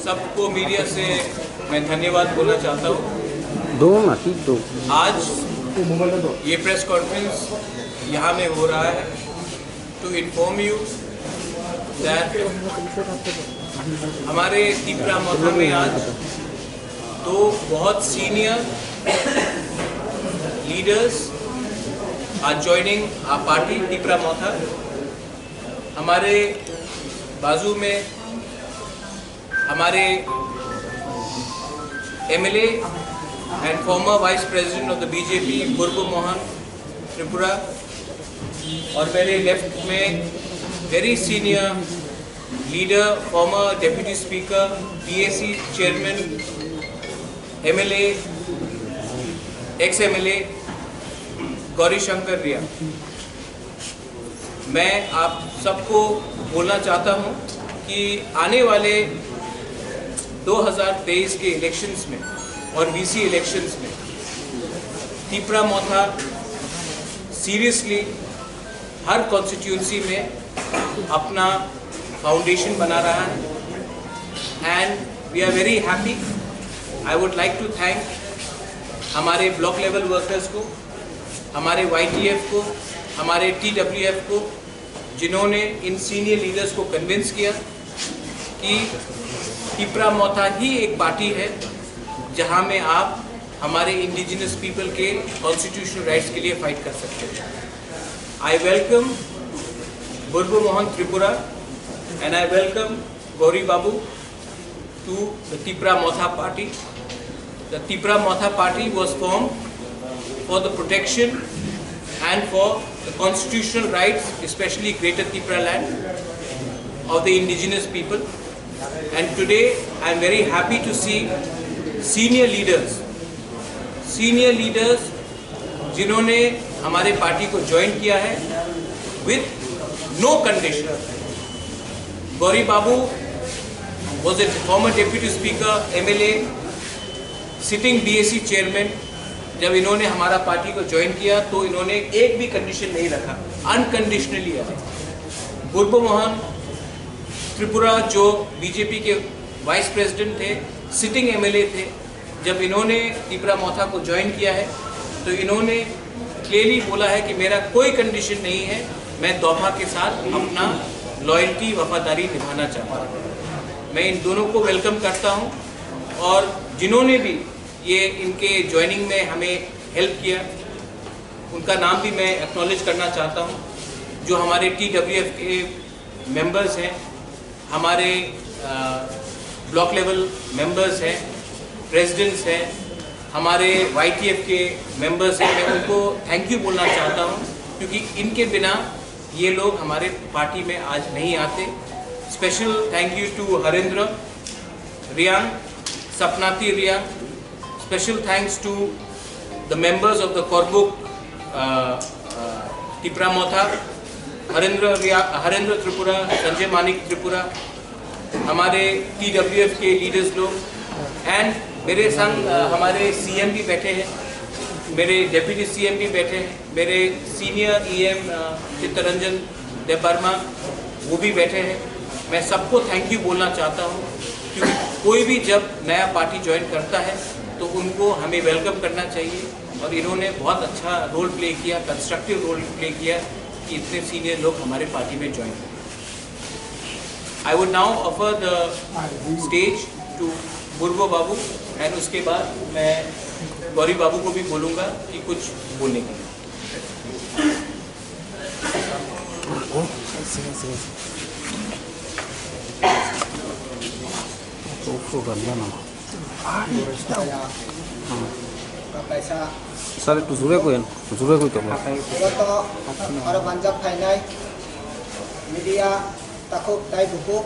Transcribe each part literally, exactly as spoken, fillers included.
सबको मीडिया से मैं धन्यवाद बोलना चाहता हूँ। दो ना, तीन दो। आज ये प्रेस कॉन्फ्रेंस यहाँ में हो रहा है to inform you that हमारे तिपरा मोथा में आज दो बहुत senior leaders are joining our party Tipra मोथा। हमारे बाजू में हमारे M L A and former vice president of the B J P बुर्बो मोहन त्रिपुरा, और मेरे लेफ्ट में very senior leader, former deputy speaker, P A C chairman, M L A, ex M L A Gauri शंकर रिया। मैं आप सबको बोलना चाहता हूं कि आने वाले दो हज़ार तेईस के इलेक्शंस में और V C इलेक्शंस में तिपरा मोथा सीरियसली हर कॉन्स्टिट्यूएंसी में अपना फाउंडेशन बना रहा है। And we are very happy। I would like to thank हमारे ब्लॉक लेवल वर्कर्स को, हमारे Y T F को, हमारे T W F को, जिन्होंने इन सीनियर लीडर्स को कन्विंस किया कि तिपरा मोथा ही एक पार्टी है जहां में आप हमारे इंडिजिनस पीपल के कॉन्स्टिट्यूशनल राइट्स के लिए फाइट कर सकते हैं। I welcome Burbu Mohan Tripura and I welcome Gauri Babu to the Tipra Motha party. The Tipra Motha party was formed for the protection and for the constitutional rights, especially Greater Tipra land, of the indigenous people. And today I am very happy to see senior leaders, senior leaders जिन्होंने हमारे पार्टी को ज्वाइन किया है with no condition। Gauri Babu was a former deputy speaker, M L A, sitting B A C chairman। जब इन्होंने हमारा पार्टी को ज्वाइन किया तो इन्होंने एक भी कंडीशन नहीं रखा, अनकंडीशनली आए। बुर्बो मोहन त्रिपुरा जो बीजेपी के वाइस प्रेसिडेंट थे, सिटिंग एमएलए थे, जब इन्होंने तिपरा मोथा को ज्वाइन किया है तो इन्होंने क्लियरली बोला है कि मेरा कोई कंडीशन नहीं है, मैं दोफा के साथ अपना लॉयल्टी, वफादारी निभाना चाहता हूँ। मैं इन दोनों को वेलकम करता हूँ और जिन्होंने भी ये इनके ज्वाइनिंग में हमें हेल्प किया, उनका नाम भी मैं एक्नॉलेज करना चाहता हूँ। जो हमारे टीडब्ल्यूएफ के मेंबर्स हैं, हमारे ब्लॉक लेवल मेंबर्स हैं, प्रेसिडेंट्स हैं, हमारे वाईटीएफ के मेंबर्स हैं, मैं उनको थैंक यू बोलना चाहता हूँ, क्योंकि इनके बिना ये लोग हमारे पार्टी में आज नहीं आते। Special thank you to Harendra रियांग, सपनाती Reang. Special thanks to the members of the Korbuk, uh, uh, Tipra Motha, Harendra रिया, हरेंद्र त्रिपुरा, संजय मानिक त्रिपुरा, हमारे टीडब्ल्यूएफ के लीडर्स लोग, एंड मेरे संग, अ, हमारे सीएम भी बैठे हैं, मेरे डेप्यूटी सीएम भी बैठे हैं, मेरे सीनियर ईएम, अ, चित्तरंजन देबबर्मा, वो भी बैठे हैं। मैं सबको थैंक यू बोलना चाहता हूँ, क्योंकि कोई भी जब नया पार्टी ज्वाइन करता है तो उनको हमें वेलकम करना चाहिए, और इन्होंने बहुत अच्छा रोल प्ले किया, कंस्ट्रक्टिव रोल प्ले किया कि इतने सीनियर लोग हमारे पार्टी में ज्वाइन करें। I would now offer the stage to Burbo Babu, and उसके बाद मैं गौरी बाबू को भी बोलूँगा कि कुछ बोलने के लिए। Sir, ekটু জোরে কইন, জোরে কইতে হবে। Joto aro manjak phainai media takhuk tai bukhuk,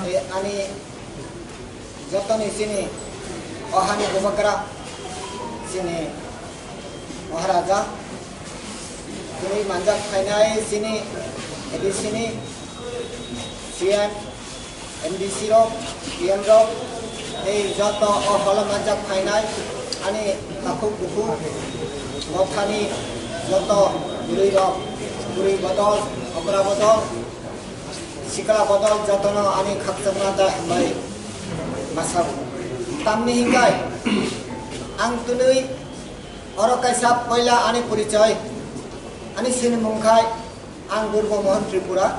e ani jotoni chini o hani bubagra chini Maharaja, tini manjak phainai chini ADC ni CM, MDC rok, PM rok, tei joto o holo manjak phainai ani takhuk bukhuk mothani joto bwrwi rok, bwrwi bodol, okra bodol, sikla bodol jotono ani khakchangma tei hambai. Masa tamni hingkai ang twnwi oro kaisa poila ani porichoi, ani sinimung khai ang Durgo Mohan Tripura,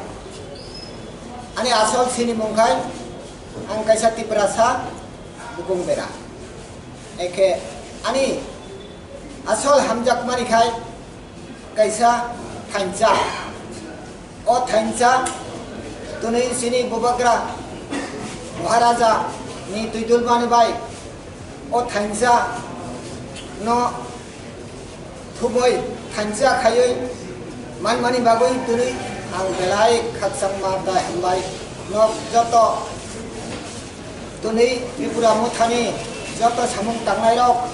ani asol sinimung khai ang kaisa Tiprasa bukung bera. Eke ani asol hamjakmani khai kaisa thansa. O thansa twnwi chini Bubagra Maharaja ni twidulmani bai o thansa no thubui thansa khaiwi manmani bagwi twnwi ang belai khakchangma da hambai nok joto twnwi Tripura Mothani joto samung tangnairok,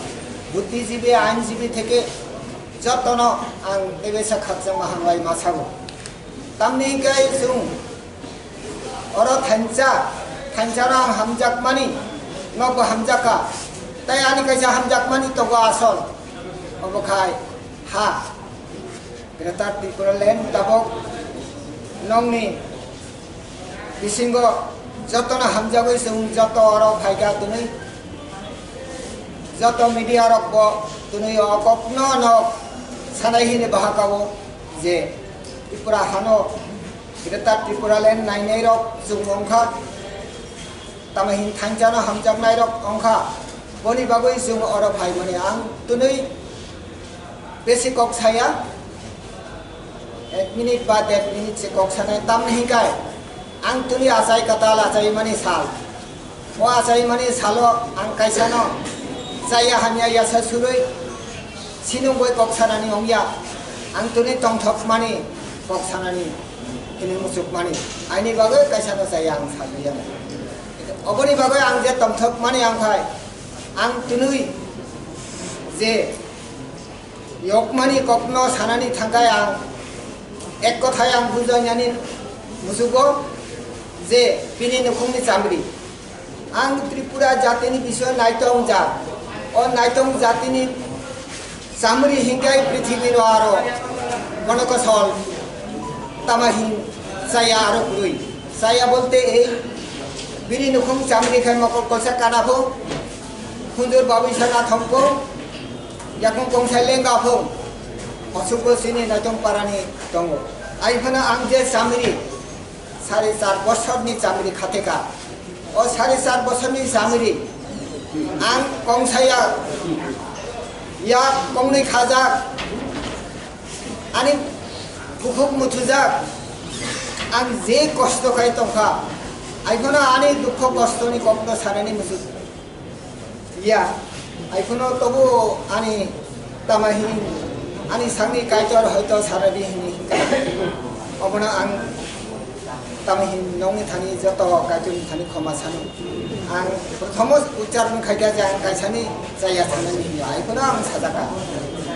buddhijibi, ainjibi theke jotono ang tebesa khakchangma hambai ma sago. Tamni hingke chwng oro thansa, thansano ang hamjakmani, nokbo hamjakha, tei ani kaisa hamjakmani tongo asol, obo khai ha. Greater Tipraland tabok nokni bisingo jotono hamjagwi chwng joto oro phaikha twnwi, joto media rokbo twnwi o kokno no sanai hini bahakao je Tripura hano Greater Tipraland nainai rok chwng wngkha. Tamo hin thansano hamjaknairok wngkha, boni bagwi chwng oro phaimani ang twnwi besi kok saya, ek minute ba der minute se kok sanai, tamni hinkai ang twnwi achai kwtal achaimani sal. O achaimani salo ang kaisano chaya hamya yasa surwi sinungwi kok sanani wngya, ang twnwi tongthokmani kok sanani hini muchukmani, aini bagwi kaisano chaya ang salwi ya. Oboni bagwi ang je tongthokmani ang khai, ang twnwi je yokmani kokno sanani thangkai ang ek kothai ang bujainani musugo je bini nukhungni chamri. Ang Tripura jatini bisoy naitong jak, o naitong jatini chamri hingkai prithibino aro bono kosol tama hin saya aro kwrwi. Saya bolte ei bini nukhung chamri khai mokol kolsa kana pho, khunjur babu isa nathong pho, yakung kongsai lenga pho, osuk pho sini naitong parani tongo. Ai phano ang je chamri sari char bosorni chamri khateka. O sari char bosorni chamri ang kongsaya yak kongnwi khajak, ani bukhuk muthujak, ang je kosto khai tongkha, ai phano ani dukho kostoni kokno sanani muchuk ya, ai phano tobo ani tama hin, ani sakni Kaitor hoito saradi hini hinkha. Obono ang tamo hin nongni thani joto Kaitorni thani khoma sano. Ang prothom ucharon khaikha je ang kaisani chaya sanani hinwi, ai phano ang sajaka.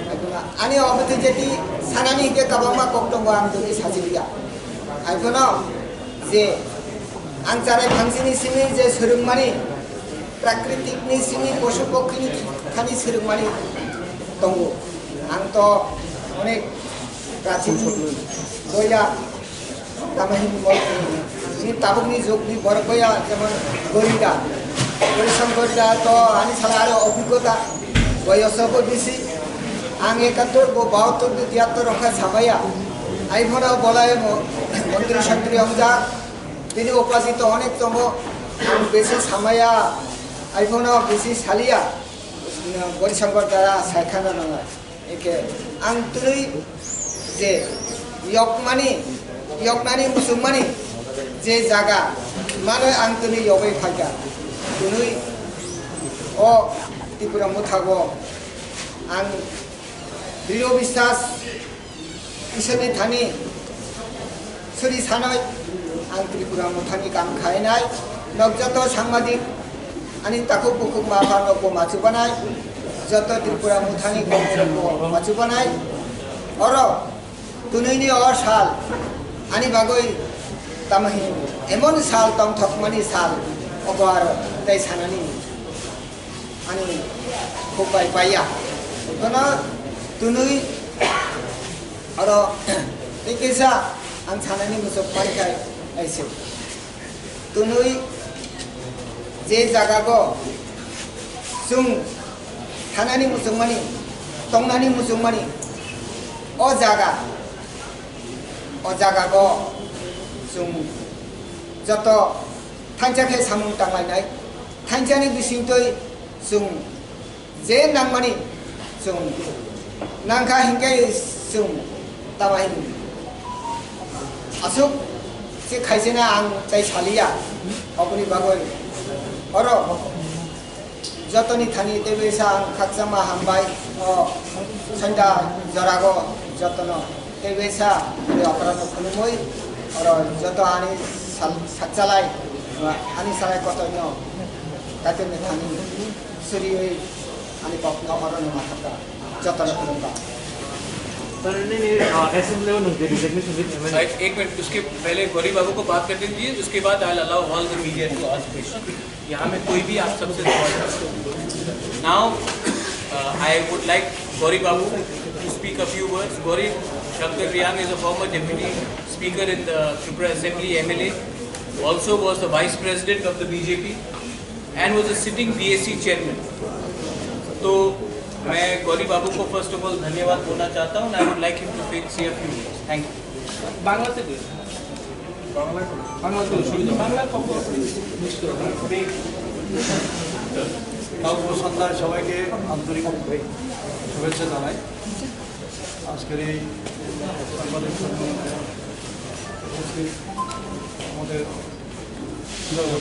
Ai phano ani obo twi jeti sanani hinkhe kwbangma kok tongo, ang jodi sajiliya. Ai phano je ang charai phangsini simi je swrwngmani, prakritikni simi posu pokhini thani swrwngmani tongo. Ang to onek prachin boya tamo hin bo-, ni tabukni jugni borok boya jemon gorida, Gorisang gorida to ani sala aro obhigota boyoso bo bisi. Ang ekattor bo bahattor bo tiyattor rokha sabaya. Ai phano bolai mo-, montri santri ongjak. Bini upaji to onek tongo, ang bisi samaya, ai phano bisi saliya, Gorisang gorida dara saikhana nangya. Eke ang twi je yokmani, yoknani muchungmani je jaga mano ang twi yogwi phaikha. Twi o Tripura Mothago ang drio biswas Iswrni thani suri sanoi ang Tripura Mothani kam khainai. Nok joto sangbadik ani takhuk bukhuk ma pha nokbo machubanai. Joto Tripura Mothani kokno machubanai. Oro twnwini o sal ani bagwi tamo hin emon sal tongthokmani sal obo aro tei sanani. Ani khuk bai paiya. Kono twnwi aro tei kisa ang sanani muchuk parikhai aise. Twnwi Je jagago chwng thanani muchungmani, tongnani muchungmani, o jaga, o jagago chwng joto thansa khe samung tanglainai, thansani bisingtwi chwng je nangmani chwng nangkha hinkhe chwng tama hin aswk se khaisena ang tei saliya, oboni bagwi oro jotoni thani teibo sa ang khakchangma hambai o sanda jorago jotono teibo sa ni okra no khulumui oro joto ani sal-, sakchalai ani salai kotorno kaitoni thani. Suriwi ani kokno oro no mathaka. Jotono khulumba. Sir, नहीं, नहीं, अ, SM level होते हैं, recognition with MLA. एक, एक मिनट, उसके पहले गौरी बाबू को बात करने दीजिए, उसके बाद I allow all the media to ask question. यहाँ में कोई भी आप सबसे सवाल कर सकते हो। Now, uh, I would like Gauri Babu to speak a few words. Gauri Shankar Reang is a former deputy speaker in the Tripura Assembly, M L A, also was the vice president of the B J P. And was a sitting B A C chairman. तो मैं गौरी बाबू को first of all धन्यवाद बोलना चाहता हूँ। I would like him to say a few words. Thank you. বাংলাতে দিন। বাংলা তো শুরু করো। বাংলা কখন? কালকে সন্ধ্যায় সবাইকে আন্তরিক শুভেচ্ছা জানাই। আজকের এই সাংবাদিক সম্মেলনে উপস্থিত আমাদের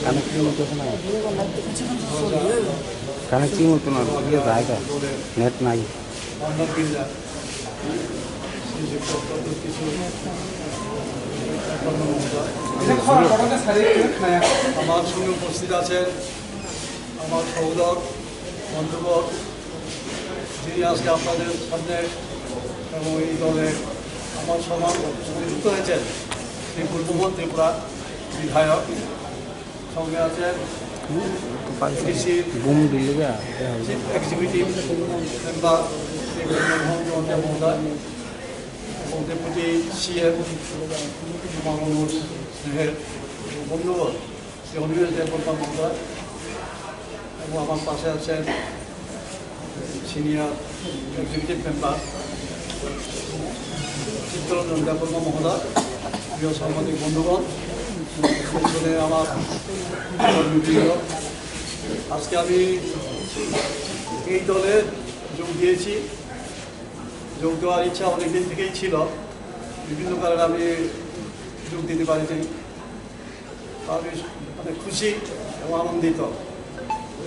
কানেক্টিং হইতেছে না। কানেক্টিং হতো না, ইয়ে যায় গা। নেট নাই। আমার সঙ্গে উপস্থিত আছেন আমার সহোদর, বন্ধুবর, যিনি আজকে আপনাদের সামনে এবং এই দলে আমার সমান যুক্ত হয়েছেন, শ্রী পূর্বমোহন ত্রিপুরা বিধায়ক, সঙ্গে আছেন এডিসির বুম দিলে যা, চিফ এক্সিকিউটিভ মেম্বার শ্রী মনমোহন জমাতিয়া মহোদয় এবং ডেপুটি সিএম মামুনুর স্নেহের বন্ধুবর শ্রী অনিমেষ দেববর্মা মহোদয় এবং আমার পাশে আছেন সিনিয়র এক্সিকিউটিভ মেম্বার চিত্তরঞ্জন দেববর্মা মহোদয়, প্রিয় সাংবাদিক বন্ধুগণ, পেছনে আমার কর্মীবৃন্দ, আজকে আমি এই দলে যোগ দিয়েছি। যোগ দেওয়ার ইচ্ছা অনেক দিন থেকেই ছিল, বিভিন্ন কারণে আমি যোগ দিতে পারিনি। আমি অনেক খুশি এবং আনন্দিত,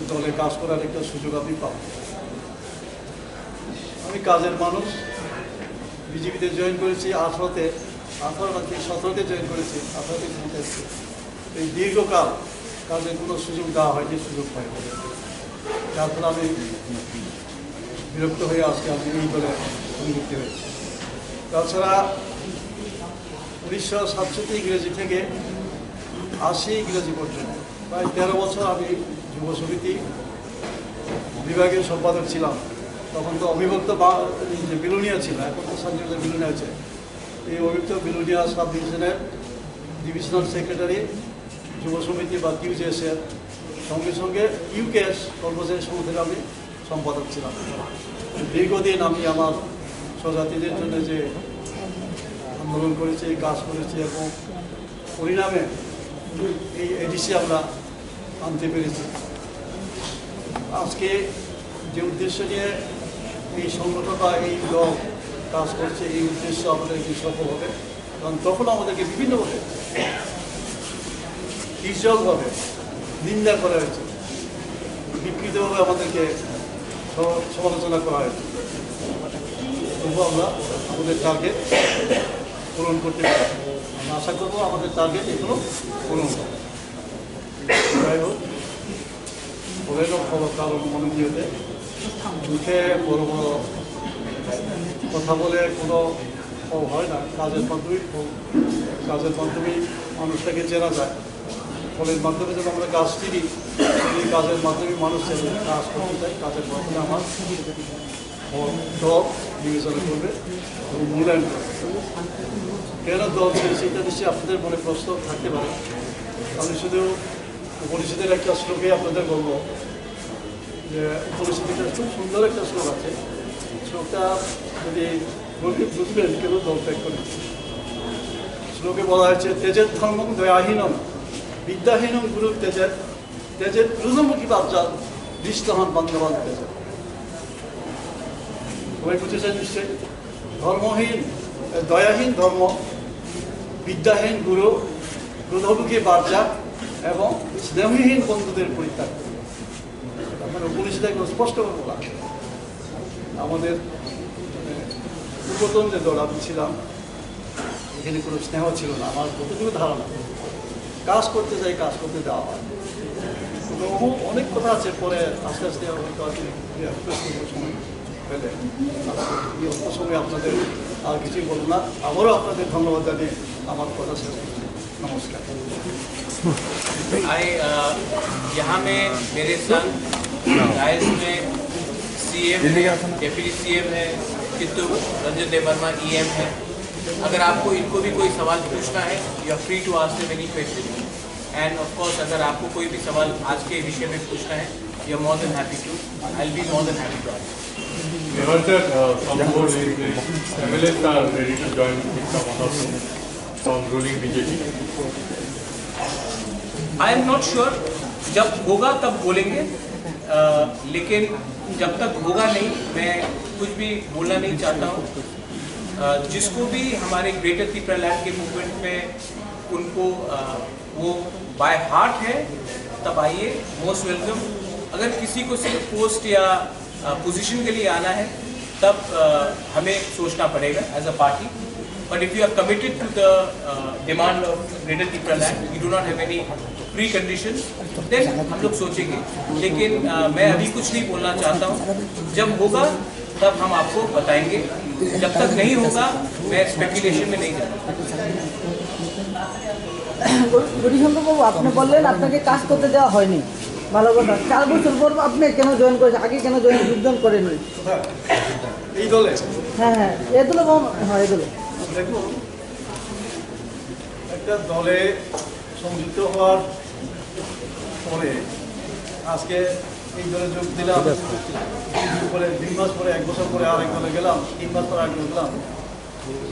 দলে কাজ করার একটা সুযোগ আমি পাবো। আমি কাজের মানুষ, বিজেপিতে জয়েন করেছি আঠারোতে, আঠারো না কি সতেরোতে জয়েন করেছি, আঠারোতে ক্ষমতায় এসেছি। এই দীর্ঘকাল কাজের কোনো সুযোগ দেওয়া হয়নি, সুযোগ পাইনি, যার ফলে আমি বিরক্ত হয়ে আজকে আমি এই দলে নিযুক্ত হয়েছি। তাছাড়া উনিশশো সাতষট্টি ইংরেজি থেকে আশি ইংরেজি পর্যন্ত প্রায় তেরো বছর আমি যুব সমিতি বিভাগীয় সম্পাদক ছিলাম। তখন তো অবিভক্ত বা-, এই যে বিলোনিয়া ছিল, এখন তো সাবডিভিশন বিলোনিয়া আছে। এই অবিভক্ত বিলোনিয়া সাব ডিভিশনের ডিভিশনাল সেক্রেটারি, যুব সমিতি বা কিউজেএস এর সঙ্গে সঙ্গে ইউকেএস কর্মচারী সংগঠনের আমি সম্পাদক ছিলাম। দীর্ঘদিন আমি আমার স্বজাতিদের জন্য যে আন্দোলন করেছি, কাজ করেছি এবং পরিণামে এই এডিসি আমরা আনতে পেরেছি। আজকে যে উদ্দেশ্য নিয়ে এই সংগঠন বা এই দল কাজ করছে, এই উদ্দেশ্য আমাদের একদিন সফল হবে, কারণ তখন আমাদেরকে বিভিন্নভাবে, তীর্যকভাবে নিন্দা করা হয়েছে, বিকৃতভাবে আমাদেরকে সম-, সমালোচনা করা হয়েছে। তবুও আমরা আমাদের টার্গেট পূরণ করতে পারি। আমরা আশা করবো আমাদের টার্গেট এখনো পূরণ হবে। যাই হোক, পরের খবর কারণ মনে দিয়েতে মুখে বড় বড় কথা বলে কোনো ফল হয় না। কাজের মাধ্যমে ফল, কাজের মাধ্যমে মানুষটাকে চেনা যায়। ফলের মাধ্যমে যেন আমরা কাজ চিনি, সেই কাজের মাধ্যমে মানুষ চেনে। কাজ করতে চাই, কাজের মাধ্যমে আমার দল বিবেচনা করবে এবং মূল্যায়ন করবে। কেন দল ছেড়েছে, এটা নিশ্চয়ই আপনাদের মনে প্রশ্ন থাকতে পারে। আমি শুধু উপনিষদের একটা শ্লোকে আপনাদের বলবো যে, উপনিষদের একটা খুব সুন্দর একটা শ্লোক আছে। শ্লোকটা যদি বলি, বুঝবেন কেন দল ত্যাগ করে। শ্লোকে বলা হয়েছে, "তেজেদ ধর্মং দয়াহীনম, বিদ্যাহীনম গুরু তেজেদ, তেজেদ ব্রজমুখী বাচ্চা, নিষ্ঠহন বান্ধবান তেজেদ।" সবাই বুঝেছেন নিশ্চয়ই? ধর্মহীন, দয়াহীন ধর্ম, বিদ্যাহীন গুরু, ক্রোধমুখী বাচ্চা এবং স্নেহহীন বন্ধুদের পরিত্যাগ করুন। মানে, উপনিষদে একদম স্পষ্ট করে বলা আছে। আমাদের, মানে, পূর্বতন যে দল আমি ছিলাম, এখানে কোনো স্নেহ ছিল না, আমার যতটুকু ধারণা। কাজ করতে যাই, কাজ করতে দেওয়া হয়। তো বহু অনেক কথা আছে, পরে আস্তে আস্তে হয়তো আর কি express করবো সময় পেলে। এই অল্প সময় আপনাদের আর কিছুই বলবো না, আবারও আপনাদের ধন্যবাদ জানিয়ে আমার কথা শেষ করছি। নমস্কার। I, uh, यहाँ में मेरे संग डायस में सीएम, डेप्यूटी सीएम है, चित्तूर रंजन देवर्मा ईएम है। अगर आपको इनको भी कोई सवाल पूछना है, you are free to ask them any question। And of course, अगर आपको कोई भी सवाल आज के विषय में पूछना है, you are more than happy to, I'll be more than happy to answer। Never sir, uh, some more is, is M L As are ready to join Shikshak Mahasabha from ruling B J P। I am not sure, जब होगा तब बोलेंगे, अ, लेकिन जब तक होगा नहीं, मैं कुछ भी बोलना नहीं चाहता हूँ। अ, जिसको भी हमारे ग्रेटर तिपरालैंड के मूवमेंट में उनको, अ, वो बाय हार्ट है, तब आइए, मोस्ट वेलकम। अगर किसी को सिर्फ पोस्ट या, अ, पोजीशन के लिए आना है, तब, अ, हमें सोचना पड़ेगा as a party. But if you are committed to the, uh, demand of Greater Tipraland, we do not have any preconditions, then हम लोग सोचेंगे। लेकिन, अ, मैं अभी कुछ नहीं बोलना चाहता हूँ। जब होगा, तब हम आपको बताएंगे। जब तक नहीं होगा, मैं स्पेकुलेशन में नहीं जाना। গৌরীশঙ্কর বাবু, আপনি বললেন আপনাকে কাজ করতে দেওয়া হয়নি, ভালো কথা। চার বছর পর আপনি কেন জয়েন করেছেন, আগে কেন জয়েন, যোগদান করেননি? কোথায়? এই দলে? হ্যাঁ, হ্যাঁ, এ দলে বাবু, হ্যাঁ, এ দলে। দেখুন, একটা দলে সংযুক্ত হওয়ার পরে আজকে এই দলে যোগ দিলাম। পরে দুই মাস পরে, এক বছর পরে আরেক দলে গেলাম, তিন মাস পরে আরেক দলে গেলাম।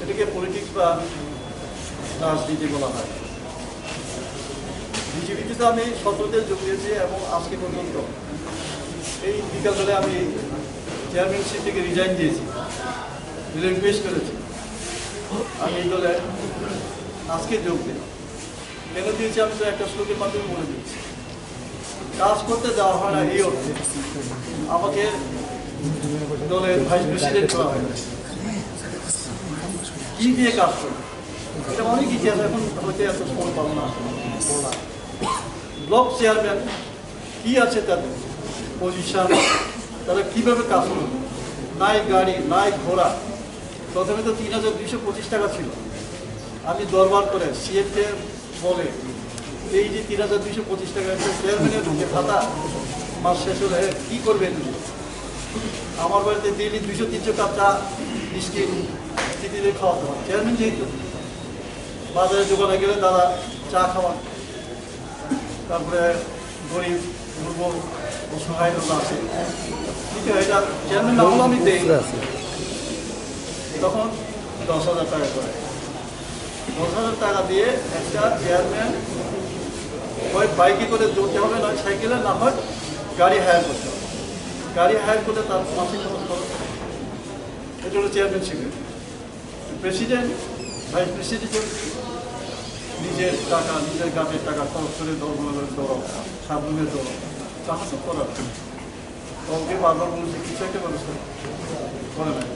এটাকে পলিটিক্স বা রাজনীতি বলা হয়। বিজেপিতে তো আমি সতেরোতে যোগ দিয়েছি এবং আজকে পর্যন্ত এই বিকাল বেলায় আমি চেয়ারম্যানশিপ থেকে রিজাইন দিয়েছি, রিলিকুয়েস্ট করেছি। আমি এই দলে আজকে যোগ দিই। কেন দিয়েছি আমি তো একটা শ্লোকের মাধ্যমে বলে দিচ্ছি। কাজ করতে দেওয়া হয় না, এই অর্থে আমাকে দলের ভাইস প্রেসিডেন্ট করা হয়। কি দিয়ে কাজ করবে? এটা অনেক ইতিহাস, এখন হয়তো এত সময় পাবো না বলা। ব্লক চেয়ারম্যান কি আছে তাদের পজিশন, তারা কিভাবে কাজ করবে? নাই গাড়ি, নাই ঘোড়া। প্রথমে তো তিন হাজার দুইশো পঁচিশ টাকা ছিল। আমি দরবার করে সিএমকে বলে, এই যে তিন হাজার দুইশো পঁচিশ টাকা একটা চেয়ারম্যানের যে ভাতা, মাস শেষ হলে কি করবে তুমি? আমার বাড়িতে ডেইলি দুইশো তিনশো কাপ চা, বিস্কিট, চিনি দিয়ে খাওয়াতে হয়। চেয়ারম্যান যেহেতু, বাজারে দোকানে গেলে দাদা চা খাওয়ান, তারপরে গরিব, দুর্বল, অসহায় লোক আছে, ঠিক আছে, এটা চেয়ারম্যান না হলে আমি দেই। তখন দশ হাজার টাকা করে, দশ হাজার টাকা দিয়ে একটা চেয়ারম্যান হয় বাইকে করে দৌড়তে হবে, নয় সাইকেলে, না হয় গাড়ি হায়ার করতে হবে। গাড়ি হায়ার করলে তার মাসিক খরচ খরচ, এটা হলো চেয়ারম্যানশিপের। প্রেসিডেন্ট, ভাইস প্রেসিডেন্ট নিজের টাকা, নিজের গাটের টাকা খরচ করে দলগুলোর দল, সাবরুমের দল, সাহায্য করার। দলকে বারবার বলছে কিছু একটা ব্যবস্থা করে নেয়।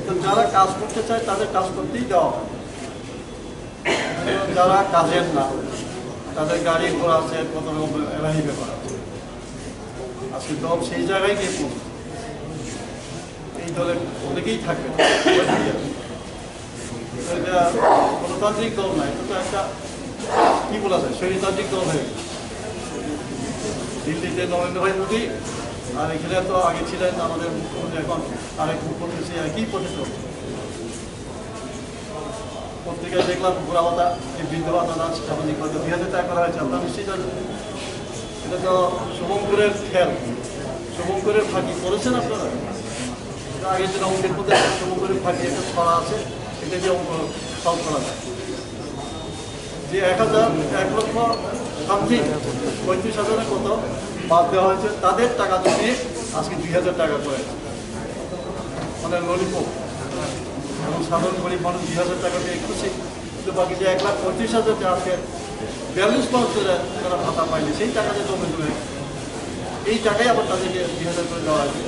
তো যারা কাজ করতে চায় তাদের কাজ করতেই দেওয়া হয়। যারা কাজের না, তাদের গাড়ি ঘোড়া আছে, কত রকম এলাহি ব্যাপার আছে। আজকে দল সেই জায়গায় গিয়ে পৌঁছে। এই দলে অনেকেই থাকবে। এটা গণতান্ত্রিক দল নয়, এটা তো একটা, কি বলা যায়, স্বৈরতান্ত্রিক দল হয়ে গেছে। দিল্লিতে নরেন্দ্র ভাই মোদী, আর এখানে তো আগে ছিলেন আমাদের মুখ্যমন্ত্রী, এখন আরেক মুখ্যমন্ত্রী, সেই একই পথে চলছে। পত্রিকায় দেখলাম বুড়া ভাতা, এই বৃদ্ধ ভাতা না, সেটা আমাদের কত দুই হাজার টাকা করা হয়েছে, আপনারা নিশ্চয়ই জানেন। এটা তো শুভঙ্করের খেল, শুভঙ্করের ফাঁকি করেছেন আপনারা। এটা আগে যেটা অঙ্কের মধ্যে শুভঙ্করের ফাঁকি একটা ছড়া আছে, এটা দিয়ে অঙ্ক সলভ করা যায়। যে এক হাজার, এক লক্ষ সামথিং পঁয়ত্রিশ হাজারের মতো বাদ দেওয়া হয়েছে, তাদের টাকা যদি আজকে দুই হাজার টাকা করে, মানে ললিপপ, এবং সাধারণ গরিব মানুষ দুই হাজার টাকা পেয়ে খুশি, কিন্তু বাকি যে এক লাখ পঁয়ত্রিশ হাজার যে আজকে বিয়াল্লিশ মাস ধরে তারা ভাতা পায়নি, সেই টাকা যে জমে জমে, এই টাকাই আবার তাদেরকে দুই হাজার করে দেওয়া হয়েছে।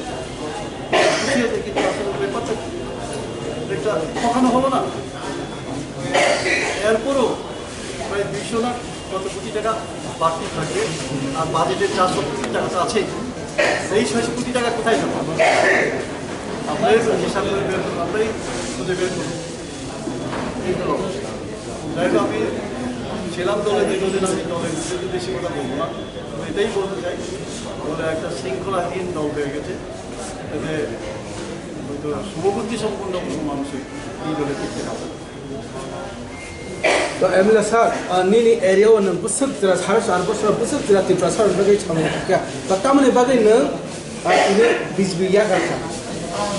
খুশি হয়েছে, কিন্তু আসলে ব্যাপারটা একটা ঠকানো হলো না। এরপরও প্রায় দুইশো লাখ কত কোটি টাকা বাড়তি থাকবে, আর বাজেটে চারশো কোটি টাকা তো আছেই। এই ছয়শো কোটি টাকা কোথায় যাবে? আমরাই হিসাব করে বের করবো, আমরাই খুঁজে বের করবো। এই হলো। যাই হোক, আমি ছিলাম দলে, দীর্ঘদিন আমি দলের বিরুদ্ধে বেশি কথা বলবো না। আমি এটাই বলতে চাই, দলে একটা শৃঙ্খলাহীন দল হয়ে গেছে। এতে হয়তো শুভবুদ্ধি সম্পন্ন কোনো মানুষই এই দলে টিকতে পারে না। To M L A sir, ah, nini area o nwng bwswk jora, sare char bosor bwswk jora Tiprasa rok bagwi samung kha. To tamoni bagwi nwng, ah, tini B J P yakarkha. Ang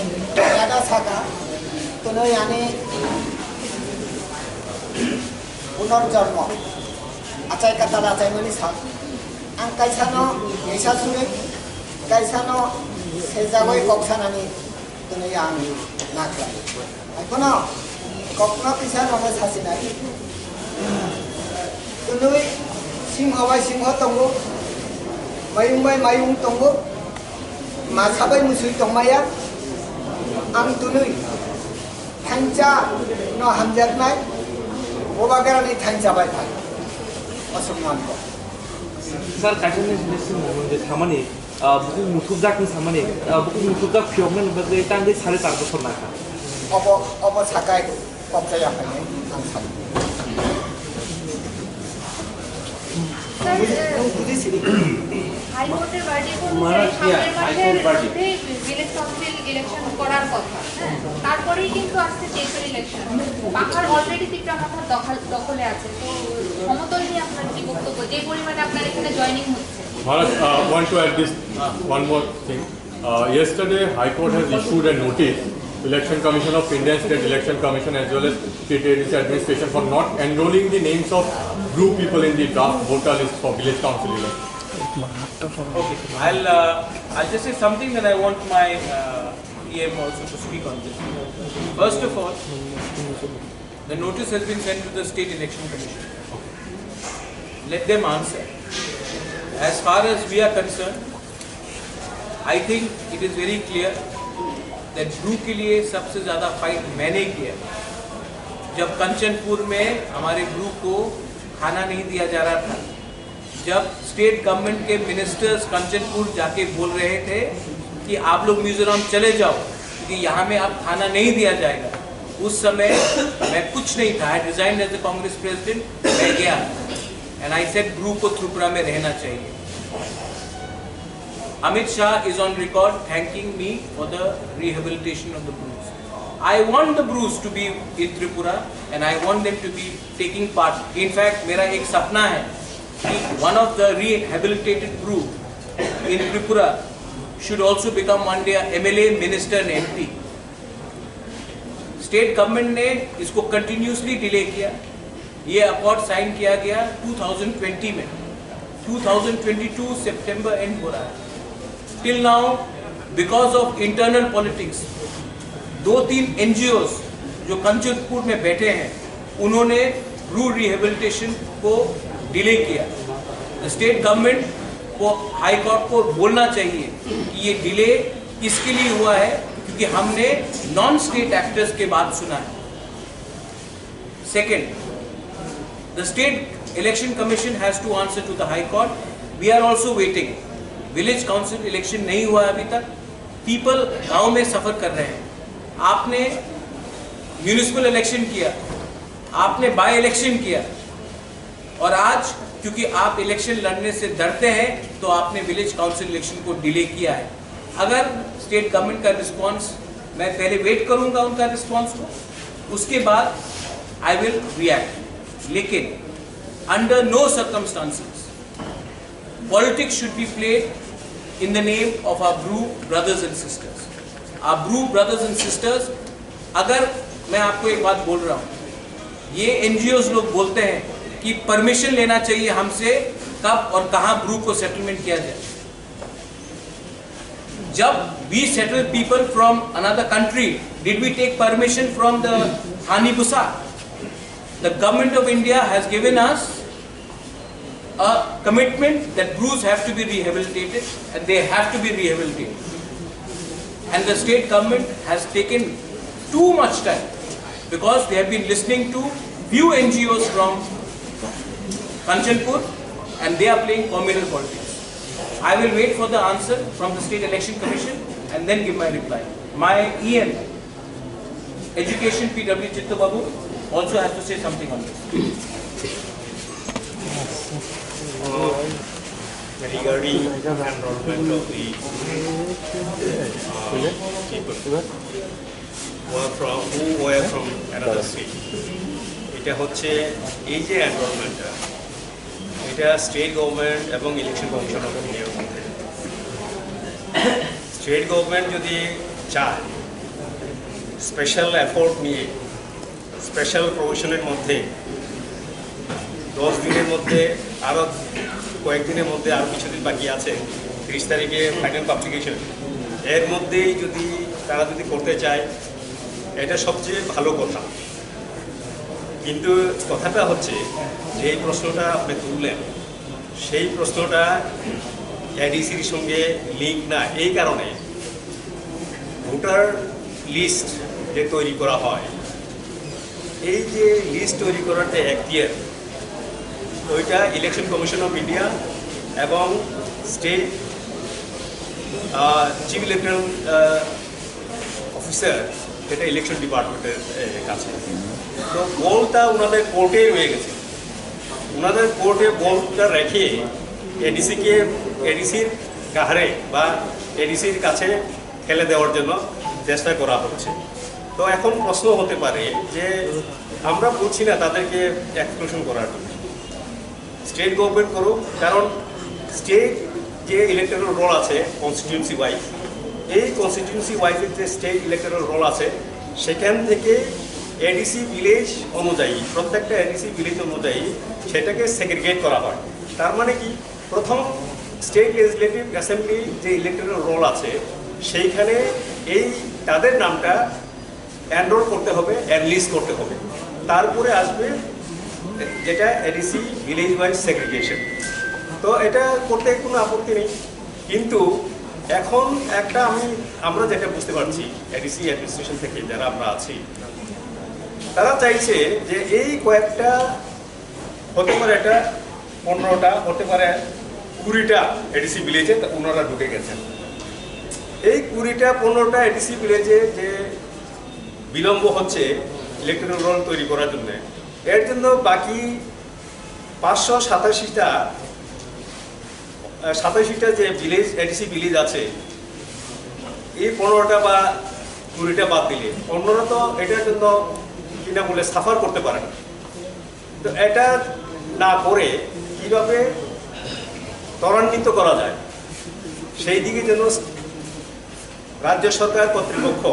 yada saka, twnwi ani punorjonmo achai katal achaimani sak. Ang kaisano nisa suri, kaisano sejagwi kok sanani twnwi ang nakhlai. Ekhono kokno kisa nono sasinai. Twnwi singho bai singho tongo, mayung bai mayung tongo, masa bai musui tongmaya. Ang twnwi thansa no hamjaknai, bobagrani thansa bai phai. Aswk manko. Sir, kaisa ni sini sini mung je thamani, ah, buku muthubjak ni samani, ah, buku muthubjak phiyok nani bagwi tangwi sare tar bosor nangkha. Obo, obo sakai kok jaya phai nai ang sani. Sir, eh, High Court-এর verdict অনুযায়ী সামনের মাসের মধ্যে village council election করার কথা, হ্যাঁ? তারপরেই কিন্তু আসছে stateর election। পাহাড় already তিপ্রা মথার দখল, দখলে আছে। তো সমতল নিয়ে আপনার কি বক্তব্য? যে পরিমাণে আপনার এখানে joining হচ্ছে। Maharaj, uh, want to add this, uh, one more thing. Uh, yesterday, High Court has issued a notice, Election Commission of India and State Election Commission as well as State Agency Administration for not enrolling the names of Bru people in the draft voter list for village council election. Okay, I'll, uh, I'll just say something, then I want my, uh, E M also to speak on this. First of all, the notice has been sent to the State Election Commission. Let them answer. As far as we are concerned, I think it is very clear that Bru के लिए सबसे ज़्यादा fight मैंने किया। जब कंचनपुर में हमारे Bru को खाना नहीं दिया जा रहा था, जब state government के ministers कंचनपुर जाके बोल रहे थे कि आप लोग मिजोरम चले जाओ, क्योंकि यहाँ में अब खाना नहीं दिया जाएगा। उस समय मैं कुछ नहीं था, I resigned as the Congress president, मैं गया। And I said, Bru को त्रिपुरा में रहना चाहिए। Amit Shah is on record thanking me for the rehabilitation of the Brus. I want the Brus to be in Tripura and I want them to be taking part. In fact, मेरा एक सपना है कि one of the rehabilitated Bru in Tripura should also become one day a M L A, minister and M P. State government ने इसको continuously delay किया। ये accord sign किया गया two thousand twenty में, two thousand twenty two September end हो रहा है। Till now, because of internal politics, दो तीन N G Os जो कंचनपुर में बैठे हैं, उन्होंने Bru rehabilitation को delay किया। The state government को, High Court को बोलना चाहिए कि ये delay इसके लिए हुआ है क्योंकि हमने non state actors के बात सुना है। Second, the State Election Commission has to answer to the High Court. We are also waiting. Village Council election नहीं हुआ है अभी तक। People गांव में suffer कर रहे हैं। आपने municipal election किया, आपने by election किया, और आज क्योंकि आप election लड़ने से डरते हैं तो आपने village council election को delay किया है। अगर state government का response, मैं पहले wait करूंगा उनका response को, उसके बाद I will react. लेकिन under no circumstances politics should be played in the name of our Bru brothers and sisters. Our Bru brothers and sisters, अगर मैं आपको एक बात बोल रहा हूँ, ये एनजीओज़ लोग बोलते हैं कि परमिशन लेना चाहिए हमसे कब और कहाँ ब्रू को सेटलमेंट किया जाए। जब we settle people from another country, did we take permission from the Hani Busa? The government of India has given us a commitment that Brus have to be rehabilitated, and they have to be rehabilitated. And the state government has taken too much time because they have been listening to few N G Os from Kanchanpur and they are playing communal politics. I will wait for the answer from the State Election Commission and then give my reply. My E M, Education P W Chitto Babu also has to say something on this. Regarding enrollment of the uh, people who are from who were from another state, এটা হচ্ছে এই যে এনরোলমেন্টটা, এটা state government এবং election commission of ইন্ডিয়ার মধ্যে। State government যদি চায় স্পেশাল এফোর্ট নিয়ে স্পেশাল প্রভিশনের মধ্যে দশ দিনের মধ্যে আরও কয়েকদিনের মধ্যে আরও কিছুদিন বাকি আছে, তিরিশ তারিখে ফাইনাল পাবলিকেশন, এর মধ্যেই যদি তারা যদি করতে চায়, এটা সবচেয়ে ভালো কথা। কিন্তু কথাটা হচ্ছে যে এই প্রশ্নটা আপনি তুললেন, সেই প্রশ্নটা এডিসির সঙ্গে লিঙ্ক না, এই কারণে ভোটার লিস্ট যে তৈরি করা হয়, এই যে লিস্ট তৈরি করার যে এখতিয়ার, ওইটা ইলেকশন কমিশন অফ ইন্ডিয়া এবং স্টেট চিফ ইলেকটরাল অফিসার, এটা ইলেকশন ডিপার্টমেন্টের কাছে। তো বলটা ওনাদের কোর্টে রয়ে গেছে। ওনাদের কোর্টে বলটা রেখে এডিসিকে, এডিসির কাহারে বা এডিসির কাছে ফেলে দেওয়ার জন্য চেষ্টা করা হচ্ছে। তো এখন প্রশ্ন হতে পারে যে আমরা বলছি না তাদেরকে এক্সক্লুশন করার জন্য, স্টেট গভর্নমেন্ট করুক, কারণ স্টেট যে ইলেকটরাল রোল আছে কনস্টিটিউয়েন্সি ওয়াইজ, এই কনস্টিটিউয়েন্সি ওয়াইজের যে স্টেট ইলেকটরাল রোল আছে সেখান থেকে এডিসি ভিলেজ অনুযায়ী, প্রত্যেকটা এডিসি ভিলেজ অনুযায়ী সেটাকে সেগ্রিগেট করা হয়। তার মানে কি, প্রথম স্টেট লেজিসলেটিভ অ্যাসেম্বলি যে ইলেকটরাল রোল আছে সেইখানে এই তাদের নামটা এনরোল করতে হবে, এনলিস্ট করতে হবে, তারপরে আসবে যেটা এডিসি ভিলেজ ওয়াইজ সেগ্রিগেশন। তো এটা করতে কোনো আপত্তি নেই, কিন্তু এখন একটা আমি আমরা যেটা বুঝতে পারছি এডিসি অ্যাডমিনিস্ট্রেশন থেকে যারা আমরা আছি, তারা চাইছে যে এই কয়েকটা হতে পারে, এটা পনেরোটা হতে পারে, কুড়িটা এডিসি ভিলেজে তা ওনারা ঢুকে গেছেন। এই কুড়িটা পনেরোটা এডিসি ভিলেজে যে বিলম্ব হচ্ছে ইলেকটরাল রোল তৈরি করার জন্য, এর জন্য বাকি পাঁচশো সাতাশিটা সাতাশিটা যে ভিলেজ, এডিসি ভিলেজ আছে, এই পনেরোটা বা কুড়িটা বাদ দিলে অন্যরা তো এটার জন্য কিনা বলে সাফার করতে পারে না। তো এটা না করে কিভাবে ত্বরান্বিত করা যায় সেই দিকে যেন রাজ্য সরকার কর্তৃপক্ষ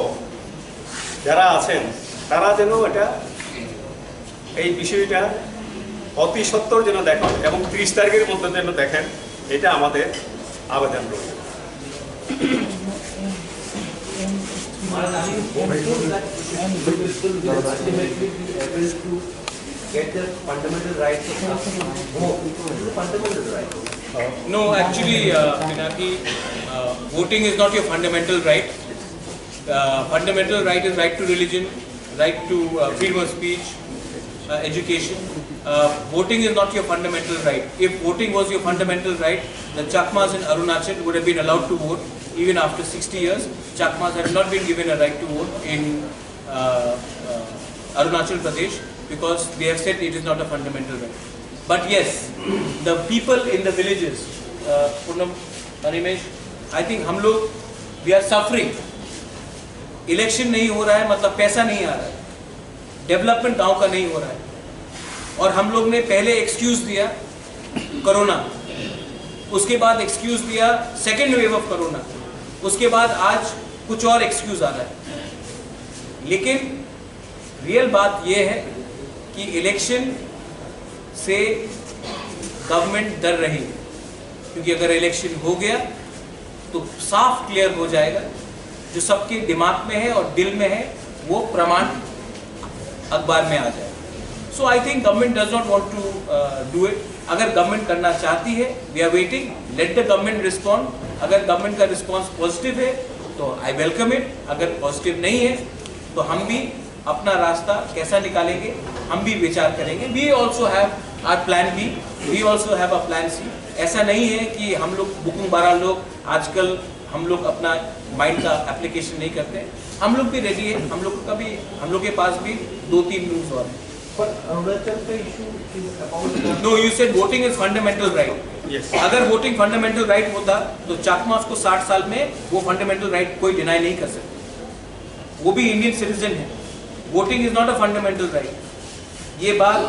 যারা আছেন তারা যেন এটা, এই বিষয়টা অতি সত্বর যেন দেখেন এবং ত্রিশ তারিখের মধ্যে যেন দেখেন, এটা আমাদের আবেদন রইল। Get the fundamental rights of the vote. It is a fundamental right. No, actually, uh, Pinaki, uh, voting is not your fundamental right. Uh, fundamental right is right to religion, right to uh, freedom of speech, uh, education. Uh, voting is not your fundamental right. If voting was your fundamental right, the Chakmas in Arunachal would have been allowed to vote even after sixty years. Chakmas have not been given a right to vote in uh, uh, Arunachal Pradesh because they have said it is not a fundamental right. But yes, the people in the villages, uh, Purnam, Animesh, I think हम लोग, we are suffering. Election नहीं हो रहा है, मतलब पैसा नहीं आ रहा है। डेवलपमेंट गांव का नहीं हो रहा है। और हम लोग ने पहले एक्सक्यूज दिया कोरोना, उसके बाद एक्सक्यूज दिया सेकेंड वेव ऑफ कोरोना, उसके बाद आज कुछ और एक्सक्यूज आ रहा है। लेकिन रियल बात यह है कि इलेक्शन से गवर्नमेंट डर रही है, क्योंकि अगर इलेक्शन हो गया तो साफ क्लियर हो जाएगा, जो सबके दिमाग में है और दिल में है वो प्रमाण अखबार में आ जाएगा। So I think government does not want to do it। अगर गवर्नमेंट करना चाहती है, we are waiting, let the government respond। अगर गवर्नमेंट का रिस्पॉन्स पॉजिटिव है तो आई वेलकम इट, अगर पॉजिटिव नहीं है तो हम भी अपना रास्ता कैसा निकालेंगे, हम भी विचार करेंगे। We also have our plan B, we also have a plan C। ऐसा नहीं है कि हम लोग बुकुंग बारा लोग आजकल हम लोग अपना माइंड का एप्लीकेशन नहीं करते। हम लोग भी रेडी है, हम लोग का भी, हम लोग के पास भी दो तीन मूव्स और हैं। But Arunachal ka issue is about the No, you said voting is fundamental right। Yes। अगर वोटिंग फंडामेंटल राइट होता तो चाकमास को साठ साल में वो फंडामेंटल राइट कोई डिनाई नहीं कर सकता। वो भी इंडियन सिटीजन है। Voting is not a fundamental right. ये बात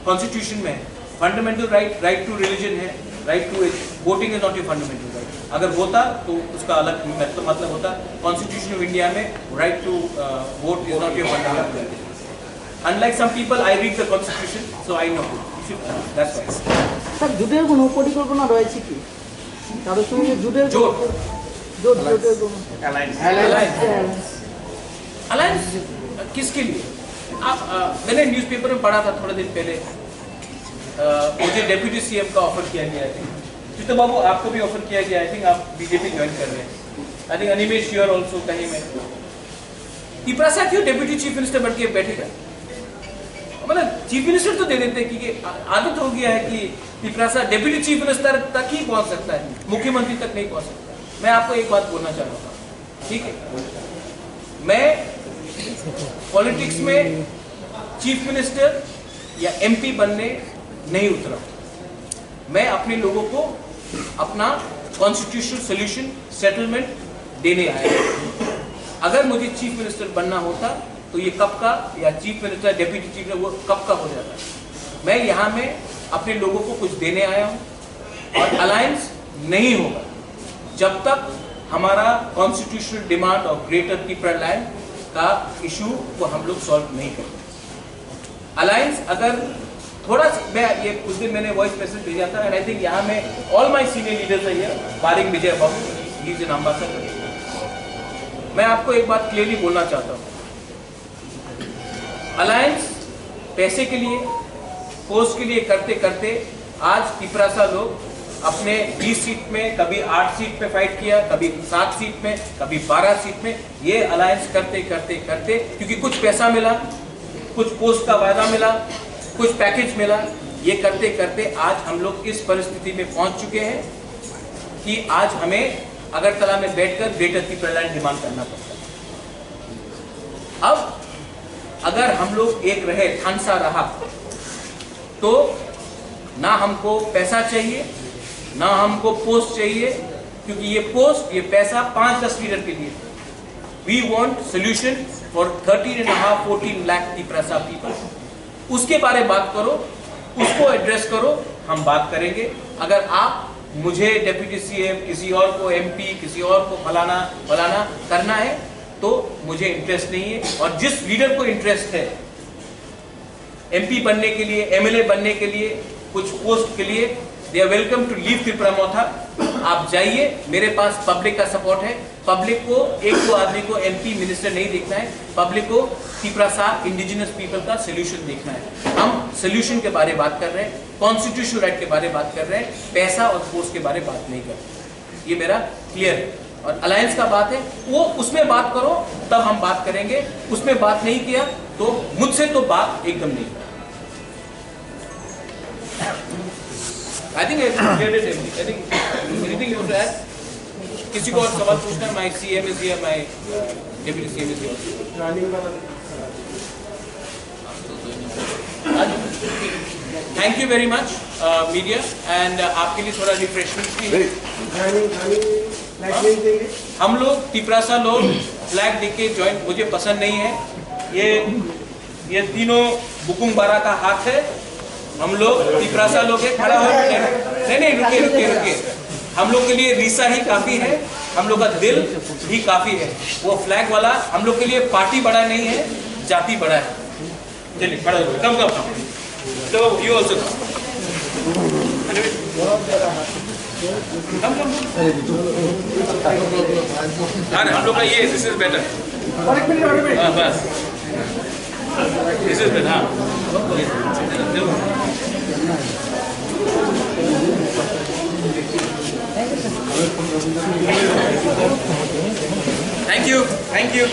कॉन्स्टिट्यूशन में है। Fundamental right, right to religion है, right to voting is not your fundamental right। अगर होता तो उसका अलग मतलब मतलब होता। कॉन्स्टिट्यूशन ऑफ इंडिया में right to vote is not your fundamental right। Unlike some people, I read the constitution, so I know। That's why। Sir, জোটের কোনো পরিকল্পনা রয়েছে কি? কারোর সঙ্গে জোটের জোট। জোট জোটের কোনো Alliance। अलायंस। अलायंस किसके लिए? आप, अ, मैंने न्यूज़पेपर में पढ़ा था थोड़े दिन पहले। अ, मुझे डेप्यूटी सीएम का ऑफर किया गया है। जीतू बाबू, आपको भी ऑफर किया गया, आई थिंक आप बीजेपी ज्वाइन कर रहे हैं। I think Animesh, you are also कहीं में। तिपरासा क्यों डेप्यूटी चीफ मिनिस्टर बन के बैठेगा? मतलब चीफ मिनिस्टर तो दे देते हैं, क्योंकि आ- आदत हो गया है कि तिपरासा डेप्यूटी चीफ मिनिस्टर तक ही पहुंच सकता है, मुख्यमंत्री तक नहीं पहुंच सकता। मैं आपको एक बात बोलना चाह रहा हूँ, ठीक है, मैं पॉलिटिक्स में चीफ मिनिस्टर या एमपी बनने नहीं उतरा। मैं अपने लोगों को अपना कॉन्स्टिट्यूशनल सोल्यूशन, सेटलमेंट देने आया हूँ। अगर मुझे चीफ मिनिस्टर बनना होता तो ये कब का, या chief minister, deputy chief minister, वो कब का हो जाता। मैं यहाँ में अपने लोगों को कुछ देने आया हूँ और अलायंस नहीं होगा जब तक हमारा कॉन्स्टिट्यूशनल डिमांड और ग्रेटर तिपरा लैंड का इशू को हम लोग सॉल्व नहीं करते। अलायंस अगर थोड़ा सा, मैं ये उस दिन मैंने वॉइस मैसेज भेजा था, and I think यहाँ में all my senior leaders are here, barring Vijay Babu, he is an ambassador। मैं आपको एक बात क्लियरली बोलना चाहता हूँ, अलायंस पैसे के लिए, पोस्ट के लिए करते करते आज तिपरासा लोग अपने बीस सीट में, कभी आठ सीट पे फाइट किया, कभी सात सीट में, कभी बारह सीट में, ये अलायंस करते करते करते, क्योंकि कुछ पैसा मिला, कुछ पोस्ट का वायदा मिला, कुछ पैकेज मिला, ये करते करते आज हम लोग इस परिस्थिति में पहुंच चुके हैं कि आज हमें अगरतला में बैठकर ग्रेटर तिपरालैंड डिमांड करना पड़ता है। अब अगर हम लोग एक रहे, थानसा रहा, तो ना हमको पैसा चाहिए, ना हमको पोस्ट चाहिए, क्योंकि ये पोस्ट, ये पैसा पाँच दस लीडर के लिए। We want solution for thirteen and a half, fourteen lakh Tiprasa people। उसके बारे बात करो, उसको एड्रेस करो, हम बात करेंगे। अगर आप मुझे डेप्यूटी सीएम, किसी और को एमपी, किसी और को फलाना फलाना करना है तो मुझे इंटरेस्ट नहीं है। और जिस लीडर को इंटरेस्ट है एमपी बनने के लिए, एमएलए बनने के लिए, कुछ पोस्ट के लिए, they are welcome to leave Tipra Motha। आप जाइए, मेरे पास पब्लिक का सपोर्ट है। पब्लिक को, एक दो आदमी को एमपी मिनिस्टर नहीं देखना है, पब्लिक को तिपरासा इंडिजिनस पीपल का सोल्यूशन देखना है। हम सोल्यूशन के बारे बात कर रहे हैं, कॉन्स्टिट्यूशनल राइट के बारे बात कर रहे हैं, पैसा और पोस्ट के बारे बात नहीं कर रहे। ये मेरा क्लियर है। और अलायंस का बात है, वो उसमें बात करो, तब हम बात करेंगे। उसमें बात नहीं किया तो मुझसे तो बात एकदम नहीं। I think I cleared it everything। I think anything you want to add? किसी को और सवाल पूछना है? My CM is here, my deputy CM is here। planning वाला Thank you very much media, and आपके लिए थोड़ा रिफ्रेशमेंट भी है। planning planning planning देंगे। हम लोग तिपरासा लोग फ्लैग देख के ज्वाइन, मुझे पसंद नहीं है। ये ये तीनों बुकुम बारा का हाथ है। हम लोग तिपरासा लोग हैं, खड़ा हो। नहीं, नहीं, रुकिए, रुकिए, रुकिए। हम लोग के लिए रिसा ही काफी है, हम लोग का दिल भी काफी है। वो फ्लैग वाला हम लोग के लिए पार्टी बड़ा नहीं है, जाति बड़ा है। चलिए, खड़ा हो, come, come, come। तो you also come। Come, come, come। हाँ, हम लोग का ये, this is better। हाँ, बस। This is better, हाँ। Thank you, thank you।